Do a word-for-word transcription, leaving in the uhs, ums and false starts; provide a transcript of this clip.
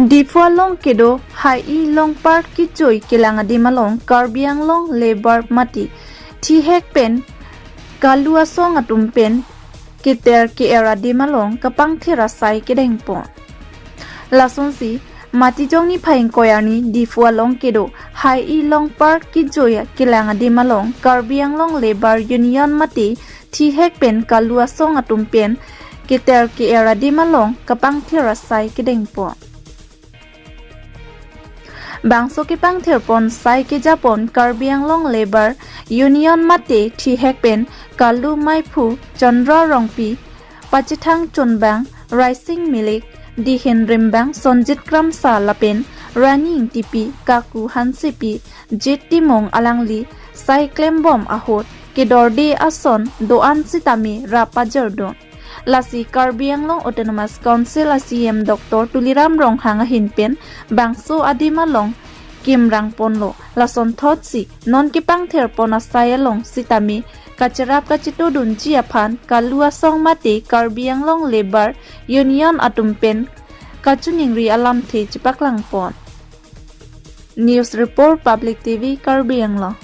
Diphu along kedo Hai-i Longpar kejoi kelang adim along Karbi Anglong labour mate thihek pen kalu asong atum pen keter ke-er adim along kapangthir asai kedengpon. Lasonsi Matijong niphai ingkoi arni Diphu along kedo Hai-i Longpar kejoi kelang adim along Karbi Anglong Labour Union mate thihek pen kalu asong atum pen keter ke-er adim along kapangthir asai kedengpon. Bangso kepangthirpon sai kejapon Karbi Anglong Labour Union mate thihek pen kalu maiphu Chandra Rongpi, Pachethang Chonbang, Raising Milik, Dihin Rimbang, Sonjit Kramsa lapen Rani Ingtipi, Kaku Hansepi, Jit Timung alangli sai klembom ahut kedorde ason do-an sitame rap pajordun. Lasi Karbi Anglong Autonomous Council a-C E M Doctor Tuliram Ronghang ahin pen bangso adim along kimrangponlo. Lasonthotsi non kepangthirpon asai along sitame kacherap kachetodunji aphan kalu asong mate Karbi Anglong Labour Union atum pen kachiningri alamthe chepaklangpon. News Report, Public T V, Karbi Anglong.